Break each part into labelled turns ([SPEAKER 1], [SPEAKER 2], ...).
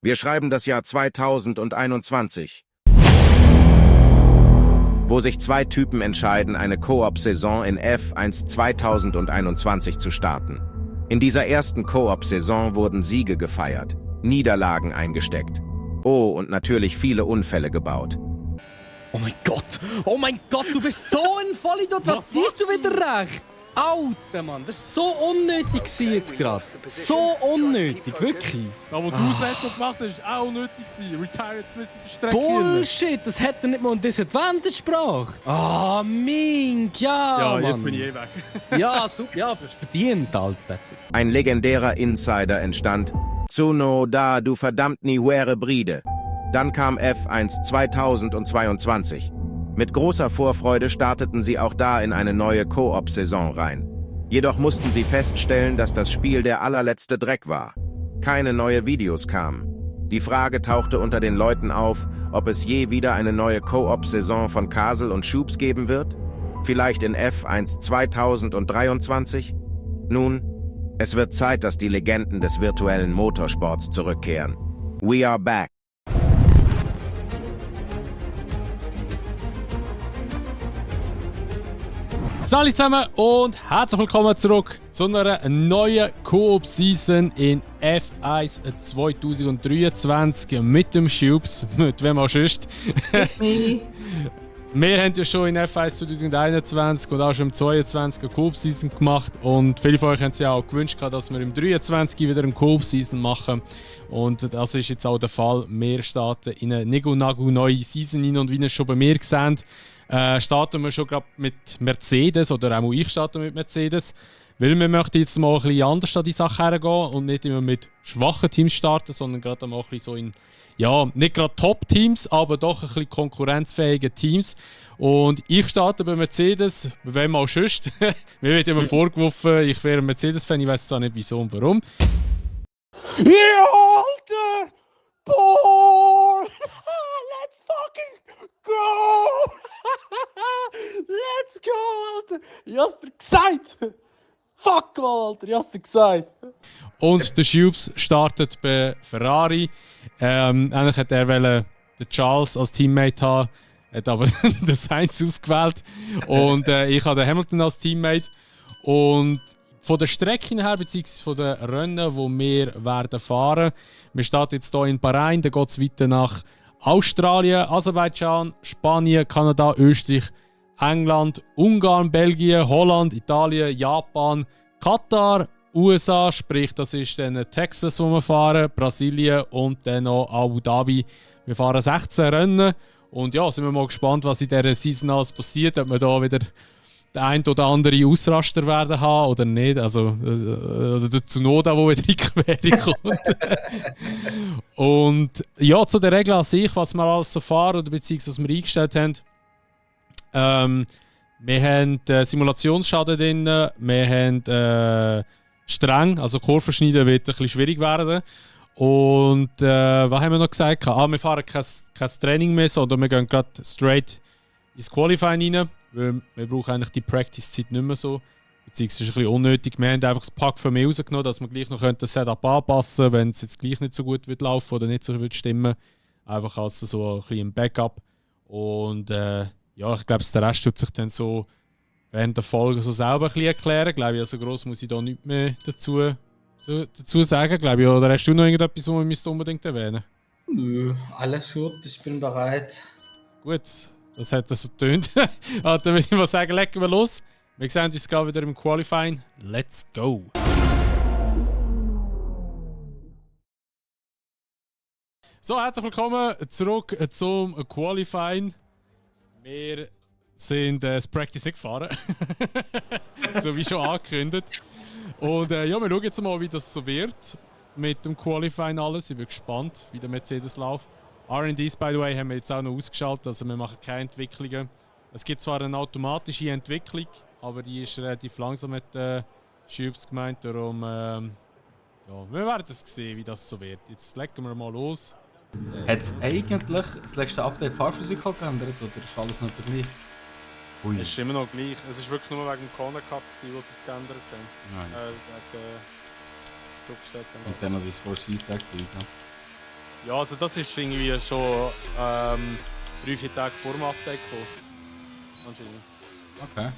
[SPEAKER 1] Wir schreiben das Jahr 2021, wo sich zwei Typen entscheiden, eine Koop-Saison in F1 2021 zu starten. In dieser ersten Koop-Saison wurden Siege gefeiert, Niederlagen eingesteckt. Oh, und natürlich viele Unfälle gebaut.
[SPEAKER 2] Oh mein Gott, du bist so ein Vollidiot, was siehst du wieder recht? Alter Mann, das war so unnötig jetzt gerade. So unnötig, wirklich.
[SPEAKER 3] Aber wo du das letzte Mal gemacht hast, war auch unnötig. Retire jetzt müssen die Strecke
[SPEAKER 2] Bullshit, das hat er nicht mal ein Disadvantage gebracht. Ah, Mink, ja,
[SPEAKER 3] Ja,
[SPEAKER 2] Mann.
[SPEAKER 3] jetzt bin ich eh weg.
[SPEAKER 2] Ja, super, ja, verdient, Alter.
[SPEAKER 1] Ein legendärer Insider entstand. Tsuno da du verdammt ni huere Bride. Dann kam F1 2022. Mit großer Vorfreude starteten sie auch da in eine neue Koop-Saison rein. Jedoch mussten sie feststellen, dass das Spiel der allerletzte Dreck war. Keine neuen Videos kamen. Die Frage tauchte unter den Leuten auf, ob es je wieder eine neue Koop-Saison von Kasel und Schubs geben wird? Vielleicht in F1 2023? Nun, es wird Zeit, dass die Legenden des virtuellen Motorsports zurückkehren. We are back.
[SPEAKER 3] Salut zusammen und herzlich willkommen zurück zu einer neuen Koop-Season in F1 2023 mit dem Schubs, mit wem auch sonst. Wir haben ja schon in F1 2021 und auch schon im 2022 eine Koop-Season gemacht und viele von euch haben sich ja auch gewünscht, dass wir im 2023 wieder eine Koop-Season machen und das ist jetzt auch der Fall. Wir starten in eine Nigo-Nago neue Season rein und wie ihr schon bei mir gesehen starten wir schon gerade mit Mercedes, oder auch ich starte mit Mercedes, weil wir möchten jetzt mal ein bisschen anders an die Sache hergehen und nicht immer mit schwachen Teams starten, sondern gerade mal ein bisschen so in, ja, nicht gerade Top-Teams, aber doch ein bisschen konkurrenzfähige Teams. Und ich starte bei Mercedes, bei wem auch sonst. Mir wird immer vorgeworfen, ich wäre ein Mercedes-Fan, ich weiß zwar nicht wieso und warum.
[SPEAKER 4] Ja, Alter! Boah! Let's fucking go! Let's go, Alter! Ich hab's dir gesagt! Fuck mal, Alter, ich hab's dir gesagt!
[SPEAKER 3] Und der Schubs startet bei Ferrari. Eigentlich hätte er den Charles als Teammate haben, hat aber den Sainz ausgewählt. Und ich habe den Hamilton als Teammate. Und von der Strecke her, beziehungsweise von den Rennen, die wir werden fahren, wir starten jetzt hier in Bahrain, dann geht es weiter nach Australien, Aserbaidschan, Spanien, Kanada, Österreich, England, Ungarn, Belgien, Holland, Italien, Japan, Katar, USA, sprich das ist dann Texas, wo wir fahren, Brasilien und dann noch Abu Dhabi. Wir fahren 16 Rennen und ja, sind wir mal gespannt, was in dieser Season alles passiert, ob wir da wieder der ein oder andere Ausraster werden haben oder nicht. Also der Tsunoda, der wieder in die Quere kommt. Und ja, zu der Regel an sich, was wir alles so fahren oder beziehungsweise was wir eingestellt haben. Wir haben Simulationsschaden drin, wir haben streng, also Kurvenschneiden wird ein bisschen schwierig werden. Und was haben wir noch gesagt? Wir fahren kein Training mehr, sondern wir gehen gerade straight ins Qualifying rein. Weil wir brauchen eigentlich die Practice-Zeit nicht mehr so. Beziehungsweise ist es ein bisschen unnötig. Wir haben einfach das Pack von mir rausgenommen, dass wir gleich noch das Setup anpassen können, wenn es jetzt gleich nicht so gut wird laufen oder nicht so wird stimmen. Einfach als so ein bisschen Backup. Und ja, ich glaube, der Rest wird sich dann so während der Folge so selber ein bisschen erklären. Glaube ich, also gross muss ich da nichts mehr dazu sagen. Glaube ich, oder hast du noch irgendetwas, was wir unbedingt erwähnen
[SPEAKER 5] müssen? Nö, alles gut, ich bin bereit.
[SPEAKER 3] Gut. Das hat so getönt. Dann würde ich mal sagen, legen wir los. Wir sehen uns gerade wieder im Qualifying. Let's go! So, herzlich willkommen zurück zum Qualifying. Wir sind das Practice gefahren. So wie schon angekündigt. Und ja, wir schauen jetzt mal, wie das so wird mit dem Qualifying alles. Ich bin gespannt, wie der Mercedes läuft. R&Ds, by the way, haben wir jetzt auch noch ausgeschaltet, also wir machen keine Entwicklungen. Es gibt zwar eine automatische Entwicklung, aber die ist relativ langsam mit Schubs gemeint, darum ja, wir werden es sehen, wie das so wird. Jetzt legen wir mal los.
[SPEAKER 5] Hat es eigentlich das letzte Update Fahrphysik geändert oder ist alles noch gleich?
[SPEAKER 3] Ui. Es ist immer noch gleich. Es ist wirklich nur wegen dem Corner Cut, wo sie es geändert haben.
[SPEAKER 5] Nice.
[SPEAKER 3] So gestellt haben.
[SPEAKER 5] Und dann noch das Force Feedback Zeug.
[SPEAKER 3] Ja, also das ist irgendwie schon 3-4 Tage vor dem Update gekommen. Anscheinend.
[SPEAKER 5] Okay.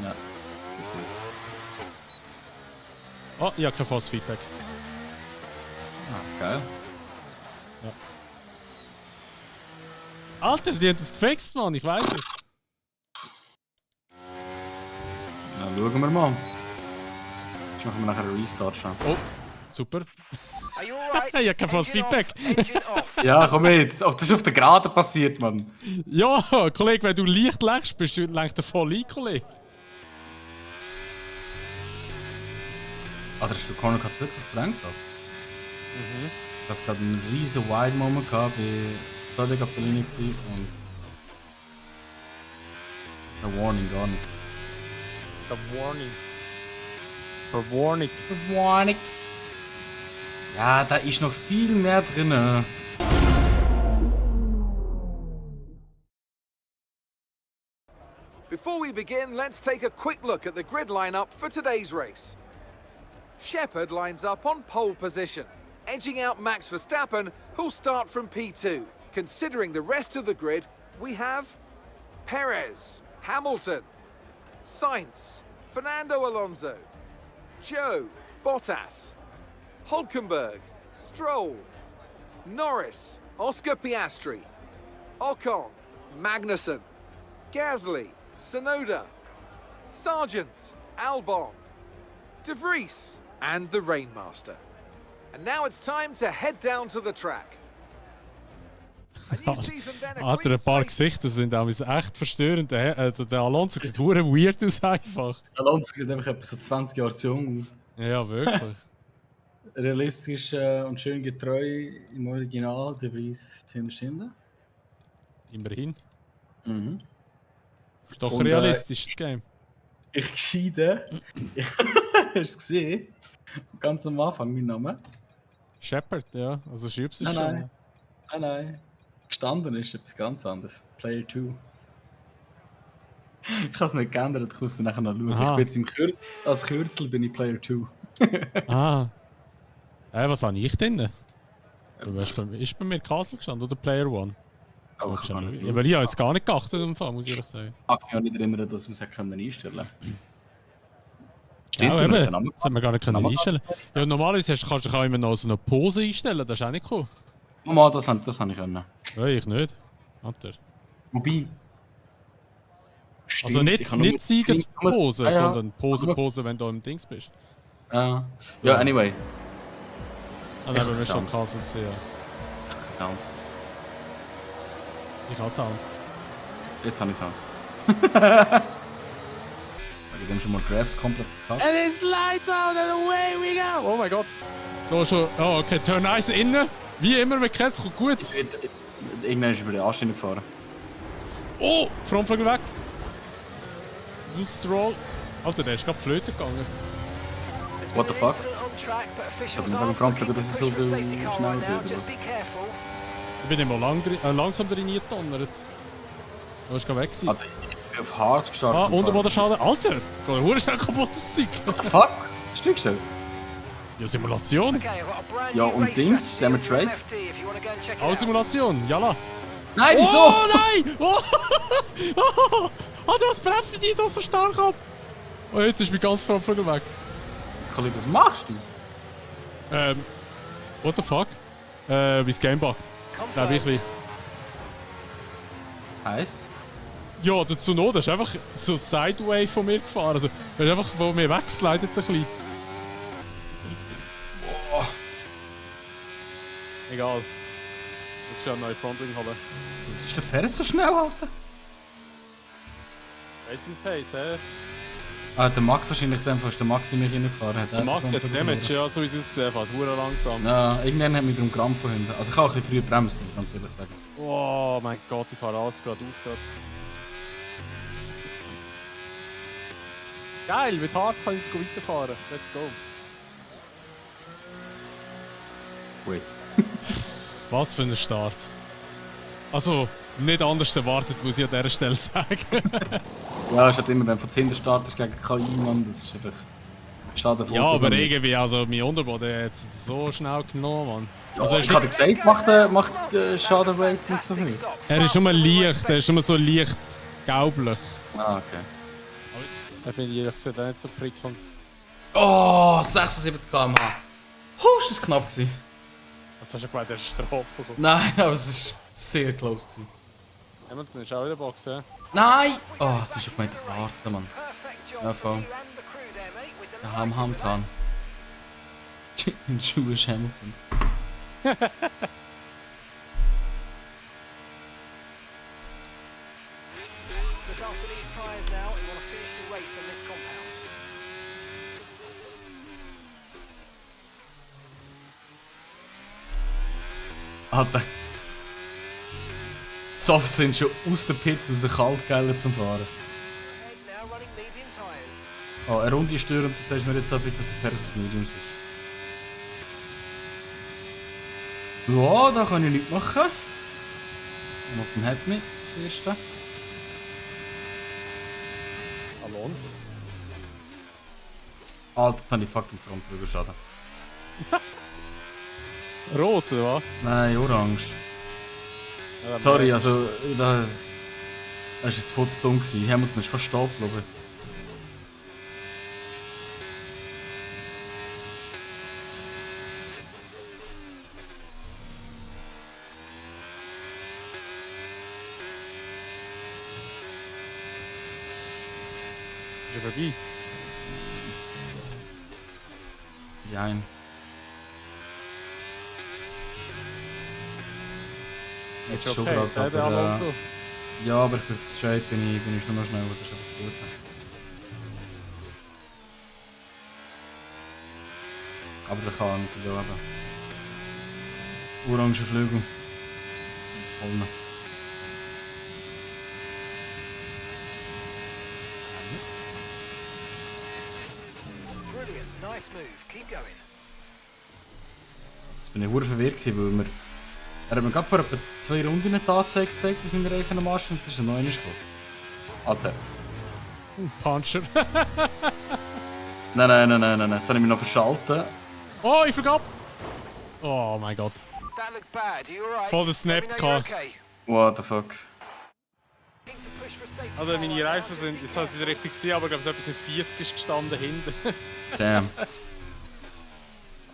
[SPEAKER 5] Ja, das wird.
[SPEAKER 3] Oh, ich habe kein falsches Feedback.
[SPEAKER 5] Ah, geil.
[SPEAKER 3] Alter, die haben das gefixt, Mann, ich weiß es.
[SPEAKER 5] Ja, schauen wir mal. Jetzt machen wir nachher einen Restart schon.
[SPEAKER 3] Oh, super. Ich habe kein falsches Feedback.
[SPEAKER 5] Ja, komm jetzt. Das ist auf der Geraden passiert, Mann.
[SPEAKER 3] Ja, Kollege, wenn du leicht lenkst, bist du lenkt dir voll ein, Kollege.
[SPEAKER 5] Ah, der Corner hat es wirklich verdrängt. Du hast gerade einen riesen Wide-Moment gehabt, bei völlig auf der Linie gewesen und eine Warning gar nicht.
[SPEAKER 3] The Warning. For Warning.
[SPEAKER 5] Warning. Ja, da ist noch viel mehr drin.
[SPEAKER 6] Before we begin, let's take a quick look at the grid lineup for today's race. Shepard lines up on pole position, edging out Max Verstappen, who'll start from P2. Considering the rest of the grid, we have Perez, Hamilton, Sainz, Fernando Alonso, Joe, Bottas, Hulkenberg, Stroll, Norris, Oscar Piastri, Ocon, Magnussen, Gasly, Sonoda, Sargent, Albon, De Vries, and the Rainmaster. And now it's time to head down to the track. A new season, then a
[SPEAKER 3] Alter,
[SPEAKER 6] clean
[SPEAKER 3] ein paar
[SPEAKER 6] slate.
[SPEAKER 3] Gesichter sind auch echt verstörend. Der Alonso sieht hure weird aus einfach.
[SPEAKER 5] Alonso sieht einfach etwa so 20 Jahre zu jung aus.
[SPEAKER 3] Ja, wirklich.
[SPEAKER 5] Realistisch und schön getreu im Original, der Vries 10 Stunden.
[SPEAKER 3] Immerhin.
[SPEAKER 5] Mhm.
[SPEAKER 3] Ist doch
[SPEAKER 5] Und,
[SPEAKER 3] realistisch, das Game.
[SPEAKER 5] Ich gescheide. Hast du es gesehen? Ganz am Anfang mein Name.
[SPEAKER 3] Shepard, ja. Also Schiebs ist
[SPEAKER 5] Nein,
[SPEAKER 3] schon.
[SPEAKER 5] nein. Nein. Gestanden ist etwas ganz anderes. Player 2. Ich habe es nicht geändert, ich muss dann nachher noch schauen.
[SPEAKER 3] Aha.
[SPEAKER 5] Ich bin jetzt als Kürzel bin ich Player 2.
[SPEAKER 3] Ah. Was habe ich denn? Ist bei mir Castle gestanden oder Player One?
[SPEAKER 5] Aber ich kann nicht
[SPEAKER 3] Ja, weil ich habe jetzt gar nicht geachtet, im Fall, muss ich ehrlich sagen.
[SPEAKER 5] Ich kann mich auch nicht erinnern, dass wir es einstellen konnten.
[SPEAKER 3] Ja,
[SPEAKER 5] du
[SPEAKER 3] eben.
[SPEAKER 5] nicht den Namen?
[SPEAKER 3] Das hat man gar nicht können
[SPEAKER 5] Namen-
[SPEAKER 3] einstellen. Ja, normalerweise kannst du auch immer noch so eine Pose einstellen, das ist auch nicht cool.
[SPEAKER 5] Mama, das habe ich können.
[SPEAKER 3] Ja, ich nicht. Alter.
[SPEAKER 5] Wobei.
[SPEAKER 3] Also
[SPEAKER 5] Stimmt,
[SPEAKER 3] nicht,
[SPEAKER 5] ich habe nur-
[SPEAKER 3] nicht Siegespose,
[SPEAKER 5] Ah, ja.
[SPEAKER 3] sondern Pose, wenn du im Dings bist.
[SPEAKER 5] Ja, anyway.
[SPEAKER 3] Dann
[SPEAKER 5] Ich
[SPEAKER 3] haben wir
[SPEAKER 5] hab
[SPEAKER 3] schon
[SPEAKER 5] Sound.
[SPEAKER 3] Castle C. Ja.
[SPEAKER 5] Kein Sound.
[SPEAKER 3] Ich habe Sound.
[SPEAKER 5] Jetzt habe ich Sound. Weil ich dem schon mal Drafts komplett verkauft.
[SPEAKER 3] And it's lights out and away we go! Oh mein Gott. Da schon. Oh, okay, Turn 1 innen. Wie immer, wenn Ketz kommt gut.
[SPEAKER 5] Irgendwann ist über die Anstände gefahren.
[SPEAKER 3] Oh, Frontflügel weg. Du Stroll. Alter, der ist gerade flöten gegangen.
[SPEAKER 5] What the fuck? Ich hab nicht wegen Frontflügel, dass es so viel schneller wird. Oder was?
[SPEAKER 3] Ich bin immer langsam drin gedonnert. Du warst gerade weg gewesen.
[SPEAKER 5] Alter, ich bin auf Harz gestartet.
[SPEAKER 3] Ah, Unterbodenschaden. Alter, geht hure schnell kaputtes Zeug.
[SPEAKER 5] What the fuck? Das Stück schnell.
[SPEAKER 3] Ja, Simulation.
[SPEAKER 5] Ja, und Dings, Damage Rate.
[SPEAKER 3] Auch Simulation, jalla.
[SPEAKER 5] Nein, wieso?
[SPEAKER 3] Oh nein! Oh, Alter, was bremst die da so stark ab? Oh, jetzt ist mein ganz Frontflügel weg.
[SPEAKER 5] Kollege, was machst du?
[SPEAKER 3] What the fuck? Wie das Game buggt. Nein, wirklich.
[SPEAKER 5] Heißt?
[SPEAKER 3] Ja, der Tsunoda ist einfach so Sideway von mir gefahren. Also, er ist einfach von mir weggeslidet ein bisschen. Egal. Das ist ja eine neue Frontwing haben.
[SPEAKER 5] Was ist der Perez so schnell, Alter?
[SPEAKER 3] Racing Pace, hä?
[SPEAKER 5] Ah, der Max wahrscheinlich, dann ist der Max in mich reingefahren.
[SPEAKER 3] Der Max hat Damage, ja, so wie es aussieht, fährt hure langsam.
[SPEAKER 5] Ja, irgendwann hat mich darum Gramm von hinten. Also ich habe auch ein bisschen früh bremst, muss ich ganz ehrlich sagen.
[SPEAKER 3] Oh mein Gott, ich fahre alles gerade aus gerade. Geil, mit Harz kann ich es weiterfahren. Let's go.
[SPEAKER 5] Gut.
[SPEAKER 3] Was für ein Start. Also, nicht anders erwartet, muss ich an dieser Stelle sagen.
[SPEAKER 5] Ja, es hat immer, wenn du von 10 startest gegen KI, Mann, das ist einfach Schaden von
[SPEAKER 3] Ja, aber
[SPEAKER 5] Unterboden.
[SPEAKER 3] irgendwie, also mein Unterboden hat es so schnell genommen, Mann.
[SPEAKER 5] Ja,
[SPEAKER 3] Also,
[SPEAKER 5] ich hatte gesagt, macht Schadenrate nicht so viel.
[SPEAKER 3] er ist nur leicht, er ist nur so leicht gelblich.
[SPEAKER 5] Ah, okay.
[SPEAKER 2] Da finde ich ehrlich gesagt auch nicht so prickelnd.
[SPEAKER 5] Oh, 76 km/h. Ist das knapp gewesen?
[SPEAKER 2] Jetzt hast du gemeint, er ist Strafe bekommen.
[SPEAKER 5] Nein, aber es ist sehr close gewesen.
[SPEAKER 2] Jemand, du bist auch in der Box, ja?
[SPEAKER 5] Nein! Oh, es ist schon gemeint, ich warte, Mann. Ja, voll. Ja, Ham getan. In Jewish Hamilton.
[SPEAKER 7] Look after these tyres now. You want to finish the race on this compound.
[SPEAKER 5] Alter. Die Softs sind schon aus der Pits raus kalt geil zum Fahren.
[SPEAKER 7] Ahead now, running medium tyres.
[SPEAKER 5] Oh, eine Runde stören und du sagst mir jetzt so viel, dass der Persis Mediums ist. Ja, da kann ich nichts machen. Motten hat mich, das erste.
[SPEAKER 2] Alonso.
[SPEAKER 5] Alter, jetzt habe ich fucking Frontflügelschaden.
[SPEAKER 2] Rot, oder was?
[SPEAKER 5] Nein, orange.
[SPEAKER 2] Ja,
[SPEAKER 5] Sorry, also, das war jetzt voll zu dumm gewesen. Hamilton ist fast stehen geblieben.
[SPEAKER 2] Ist er vorbei?
[SPEAKER 5] Jein. Jetzt
[SPEAKER 2] Ist
[SPEAKER 5] schon
[SPEAKER 2] okay,
[SPEAKER 5] gerade,
[SPEAKER 2] sagt der
[SPEAKER 5] aber,
[SPEAKER 2] Alonso.
[SPEAKER 5] ja, aber für das Straight bin ich schon noch schnell, das ist etwas gut. Aber der kann natürlich auch eben. Orange Flügel. Voll.
[SPEAKER 7] Brilliant. Nice move. Keep going.
[SPEAKER 5] Jetzt bin ich sehr verwirrt gewesen, weil er hat mir gerade vor etwa 2 Runden die Anzeige gezeigt, dass meine Reifen am Arsch sind, und jetzt ist er noch einmal gekommen. Alter.
[SPEAKER 3] Puncher.
[SPEAKER 5] Nein, jetzt habe ich mich noch verschalten.
[SPEAKER 3] Oh, ich vergab! Oh mein Gott.
[SPEAKER 7] That looked bad. Are you alright?
[SPEAKER 3] Voll der Snap
[SPEAKER 7] Let me know you're
[SPEAKER 3] gehabt.
[SPEAKER 7] okay.
[SPEAKER 5] What the fuck.
[SPEAKER 7] Need to push for safety
[SPEAKER 2] Also
[SPEAKER 7] car
[SPEAKER 2] meine
[SPEAKER 7] light.
[SPEAKER 2] Reifen sind, jetzt habe ich es richtig gesehen, aber ich glaube, so etwas in 40 ist gestanden hinten.
[SPEAKER 5] Damn.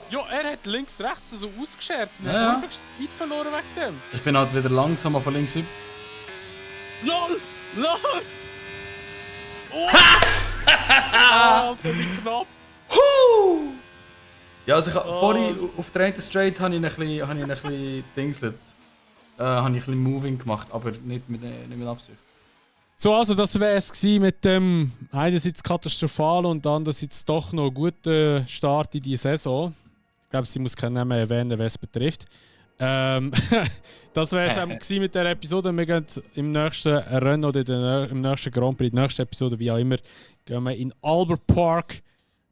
[SPEAKER 2] Ja, er hat links, rechts so ausgeschert. Er
[SPEAKER 5] Ja, ja.
[SPEAKER 2] hat einfach Speed verloren wegen dem.
[SPEAKER 5] Ich bin halt wieder langsam von links über.
[SPEAKER 2] LOL! LOL! Oh! Alter, wie knapp!
[SPEAKER 5] Ja, also vorhin auf der einen Straight habe ich ein bisschen Dingset. Habe ich ein bisschen Moving gemacht, aber nicht mit Absicht.
[SPEAKER 3] So, also das wäre es mit dem einerseits katastrophal und andererseits doch noch guten Start in die Saison. Ich glaube, sie muss keinen Namen erwähnen, wer es betrifft. Das wäre es mit dieser Episode. Wir gehen im nächsten Rennen oder im nächsten Grand Prix, die nächste Episode, wie auch immer, gehen wir in Albert Park.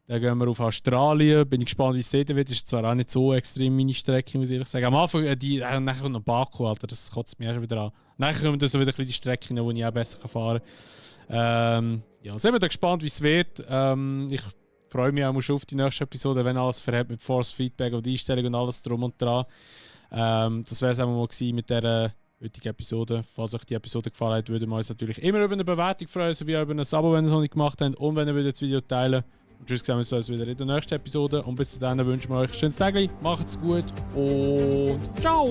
[SPEAKER 3] Dann gehen wir auf Australien. Bin ich gespannt, wie es dort wird. Ist zwar auch nicht so extrem meine Strecke, muss ich ehrlich sagen. Am Anfang, nachher kommt noch Baku, Alter, das kotzt mich erst wieder an. Nachher kommen dann so wieder ein bisschen die Strecken, wo ich auch besser fahren kann. Ja, sind wir da gespannt, wie es wird. Ich freue mich auch schon auf die nächste Episode, wenn alles verhält mit Force Feedback und Einstellung und alles drum und dran. Das wäre es auch mal gewesen mit dieser heutigen Episode. Falls euch die Episode gefallen hat, würden wir uns natürlich immer über eine Bewertung freuen, sowie über ein Abo, wenn ihr es noch nicht gemacht habt, und wenn ihr das Video teilen würdet. Und tschüss, sehen wir uns wieder in der nächsten Episode. Und bis dahin wünschen wir euch ein schönes Tag, macht's gut und ciao!